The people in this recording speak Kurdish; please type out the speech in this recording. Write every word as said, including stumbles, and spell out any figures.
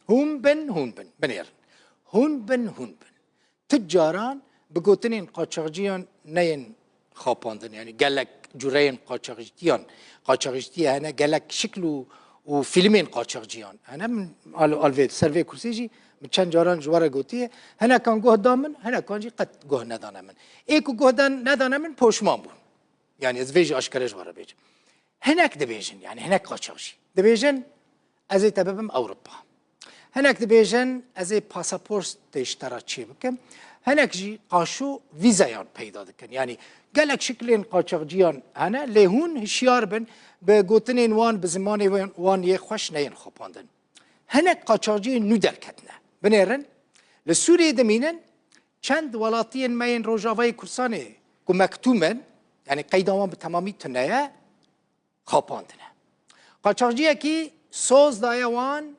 Hûn bin, hûn bin. Binêrin. Hûn bin, hûn bin. Ti caran bi gotinên qaçaxciyan neyên xapandin. Yani gelek cureyên qaçaxcitiyan, qaçaxcitiyê hene, gelek şikl û, û fîlmên qaçaxciyan hene. Min al, al vê, ser vê kursê jî min çend caran ji we re gotiye. Hinekan guh da min, hinekan jî qet guh nedane min. Ê ku guh dan, nedane min poşman bûn. Yani ez vê jî aşkere ji we re bêjim. Hinek dibêjin, yani hinek qaçaxcî. Dibêjin, ez ê te bibim Ewropa. Hinek dibêjin, ez ê pasaportê ji te re çê bikim. Hinek jî qaşo vîzeyan peyda dikin. Yani gelek şiklên qaçaxciyan hene, lê hûn hişyar bin, bi gotinên wan, bi zimanê wan yê xweş neyên xapandin. Hinek qaçaxciyên nû derketine. Binêrin, li Sûriyê dimînin, çend welatiyên me yên Rojavayê Kurdistanê ku mektûm in, yani qeyda wan bi temamî tune ye, xapandine. Qaçaxciyekî soz daye wan,